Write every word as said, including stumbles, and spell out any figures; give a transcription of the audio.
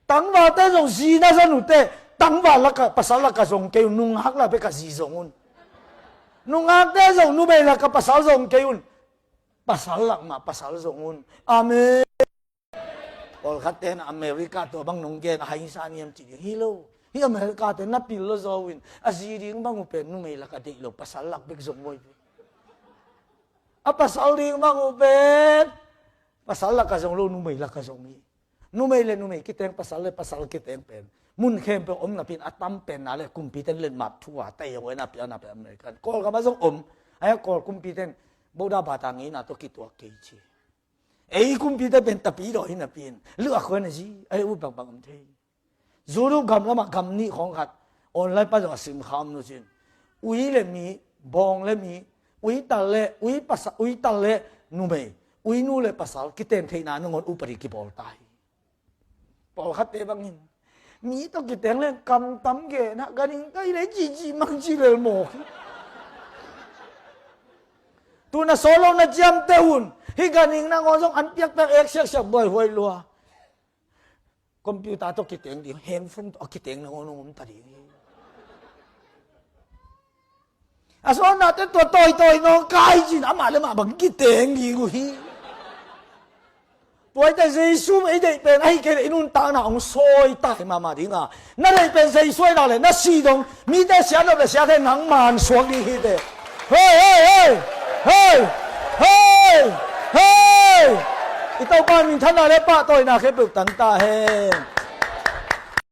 Tangvalte zong zi na zon uh teh, tangval lakah pasal lakah zong kei un, nungak lak bek ah zi zong un. Nungakte zong numei lakah pasal zong kei un. Pasal lak mah pasal zong un. Amen. Pawlkhatte na America tua bang nong gen a haisa niam ci ding hi lo. Hih America te na pil lo zaw in a zi ding bang uh pen numei lakah deih lo, pasal lak bek zong uh hi. A pasal ding bang uh pen pasal lakah zong lo, numei lakah zong hi. Numei le numei kiteng, pasal le pasal kiteng pen mun khempeuh om napi in, a tam pen na le kumpite in letmap thu a tei a huai na pia na pia American. Kawlgam ah zong om. Ahi a Kawl kumpite in Buddha bata ngeina tawh kituak kei ci. Ei kumpite pen tapi daw hi napi in, luah khuan a zi, ei u bangbang om thei. Zulu gam lamah gam nih khawng khat online pan zong a sim kha om nu cin. Ui le mi, bawng le mi, ui tal le, ui pasa, ui tal le numei, ui nu le pasal, kiteng theihna nangawn upadi kibawl ta hi. Pawlkhatte bangin mi tawh kiteng le kam tam gena, ganhing kai le cici mang ci lel mawk hi. Tuna sawt lo na ciamteh un, hih ganhing nangawn zong an piakpiak ek siaksiak buaihuai lua. Computer tawh kiteng ding, handphone tawh a kiteng nangawn hong om ta ding hi. A sawtnate tua tawitawi nawngkai cin amah le mah bang kiteng ding uh hi. Tuaite Jesu ei deih pen ahi kei le i nuntakna hong sawi tai mahmah ding a, na deih pen Jesu ei nak le na si dong, mite siatnop le siathei nangman suak ding hi teh. Hei, hei, hei! Hei! Hei! Hei! I Topa minthanna le pahtawina khempeuh tang ta hen.